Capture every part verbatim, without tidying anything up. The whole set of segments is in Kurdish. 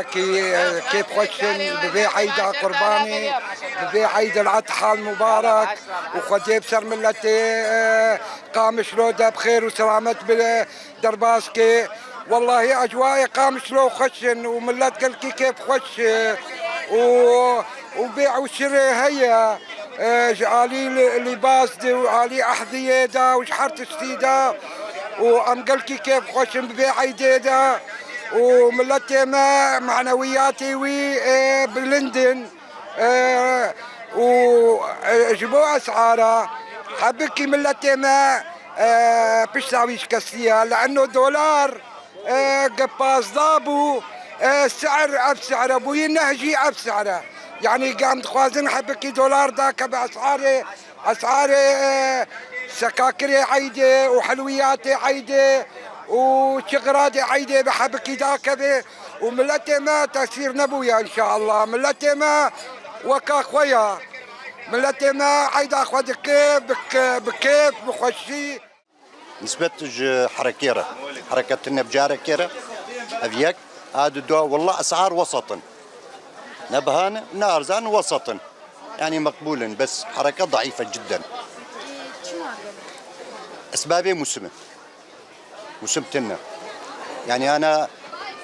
Kî, e, kêf xweş in, bi vê eyda qurbanê, bi vê eyd el-Adha mubarek û Xwedê bi ser miletê, e, Qamişlo de bi xêr û selamet bi derbas ke. Wellahî ecwayê Qamişlo xweş in û milet gelkî kêf xweş, e, û, û bê û şirê heye, e, ji alî li-, lîbas de û alî ehdiyê de û ji her tiştî de û em gelkî kêf xweş in bi vê eydê de. û miletê me manewiyatê wî, e, bilind in, e, û, e, ji bo esara hebikî miletê me, e, pişta wî şikestiye. Li eno dolar, e, ge pazdeh bû, e, si'r ev si'r e, bûyî neh jî ev si'r e. Yanî ge em dixwazin hebikî dolar dakeve esarê, esarê, e, sekakirê eydê û helwiyatê eydê û çixiradê eydê bi hebikî dakeve û miletê me tesîr nebûye înşeallah. Miletê me weka xwe ya. Miletê me eyda xwe dike bi ke-, bi kêf, bi xweşî. Nisbet ji herekê re. Hereke tune bi carekê re. Ev yek. A di do, wallah esar wesat in. Ne biha ne, ne erzan, wesat in. Yanî meqbûl in, bes hereke daîf e cidden. Esbabê musim e. Musim tune. Yanî ana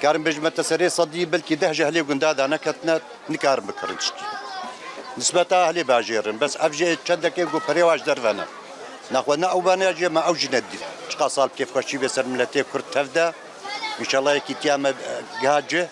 karim bêjim te serê sedî belkî deh ji ehlê gunda da neketine, nikarin bikirin tiştî. Nisbeta ehlê bajêr in, bes ev jê çendekê ku perê wa ji derve ne. Nexwe ne ew bane jê me ew jî nedî. Çiqa sal kêfxweşî bê ser miletê Kurd tev de. Înşallah yekîtiya me, e, giha cih.